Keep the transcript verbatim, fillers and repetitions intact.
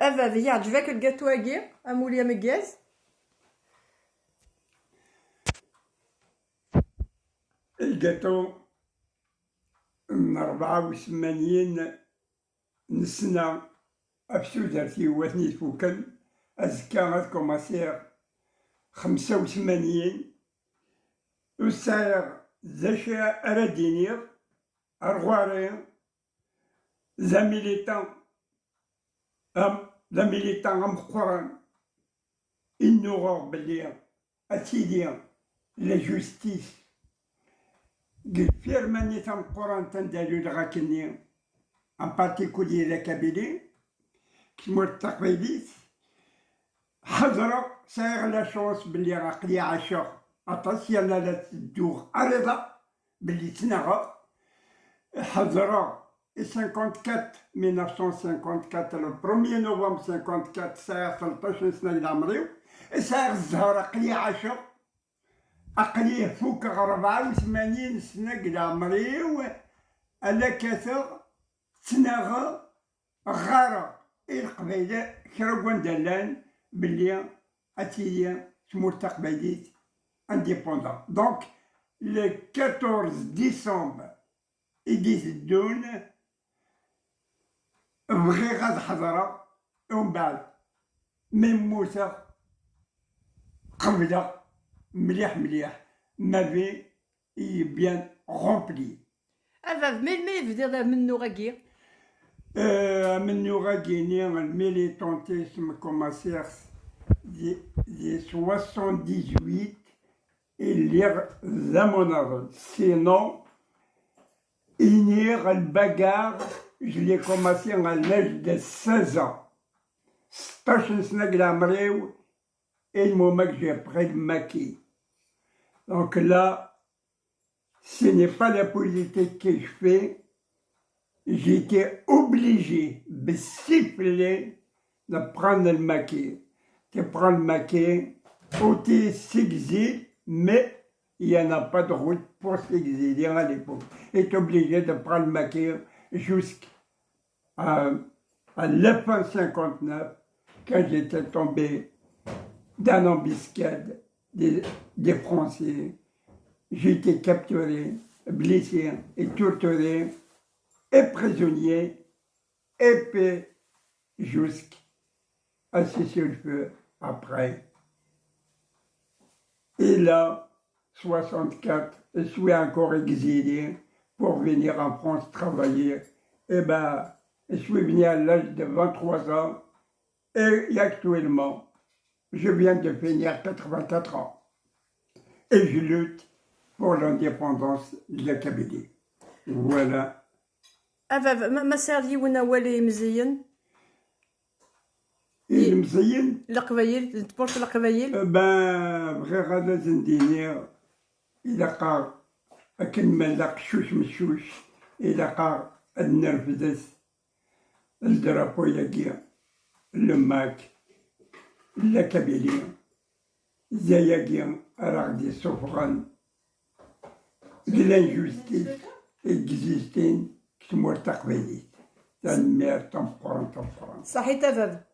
A bab, yeɛǧeb-ak lgaṭu-agi, amulli ameggaz? Lgaṭu n rebɛa u tmanyin n ssna ɣef tudert-iw, atni fuken. Azekka ad kumaṣiɣ xemsa u tmanyin. Ur sɛiɣ d acu ara d-iniɣ. Ar ɣur-i d amilitan, am, d amilitan ameqqran. I nnuɣeɣ belli ad tili la justice deg lfirma-nni tameqqrant anda luleɣ akkenni, en particulier la Kabylie, deg tmurt taqbaylit. Ḥeḍreɣ, sɛiɣ la chance belli aql-i ɛaceɣ aṭas, yerna la ttedduɣ ar iḍ-a belli ttnaɣeɣ. Ḥeḍreɣ i cinquante-quatre, mille neuf cent cinquante-quatre, le premier novembre cinquante-quatre, sɛiɣ tleṭṭac n sna deg leɛmer-iw. Sɛiɣ zzher, aql-i ɛaceɣ, aql-i fukeɣ rebɛa u tmanyin sna deg leɛmer-iw, ala kkateɣ, ttnaɣeɣ, ɣɣareɣ i Leqbayel kra n wanda llan belli ad tili tmurt taqbaylit indépendante. Donc, le quatorze décembre i d-iteddun, bɣiɣ ad ḥeḍreɣ, umbeɛd mi mmuteɣ, qebleɣ mliḥ mliḥ, ma vie est bien remplie. A bab, melmi i tebdiḍ amennuɣ-agi? Euh, amennuɣ-agi-ni, le militantisme, commencé di, di soixante-dix-huit, i lliɣ d amunaḍ. Sinon, iniɣ, le bagarre, je l'ai commencé à l'âge de seize ans. Seṭṭac n sna deg leɛmer-iw, et le moment que j'ai pris le maquis. Donc là, ce n'est pas la politique que je fais. J'étais obligé, بالسفلي, de prendre le maquis. Tu prends le maquis, ou tu s'exiles, mais il n'y en a pas de route pour s'exiler à l'époque. Tu es obligé de prendre le maquis jusqu'à, à la fin cinquante-neuf, quand j'étais tombé dans l'embuscade des, des Français. J'étais capturé, blessé et torturé, et prisonnier, et puis jusqu'à cessez-le-feu après. Et là, soixante-quatre, je suis encore exilé pour venir en France travailler. Eh ben, je suis venu à l'âge de vingt-trois ans et actuellement, je viens de finir quatre-vingt-quatre ans. Et je lutte pour l'indépendance de la Kabylie. Voilà. A baba, ma, ma sɛiɣ yiwen awal i yimezziyen? Ilemẓiyen? Leqbayel, n tmurt n Leqbayel? Eh ben, bɣiɣ ad asen-d-iniɣ, ilaq-aɣ, akken ma nella qeccuc meccuc, ilaq-aɣ ad nerfed le drapeau-agi, le maquis, la Kabylie, d ayagi ara ɣ-d-isuffɣen deg l'injustice i existin deg tmurt taqbaylit. Tanemmirt tameqqrant, tameqqrant. Saḥit a baba.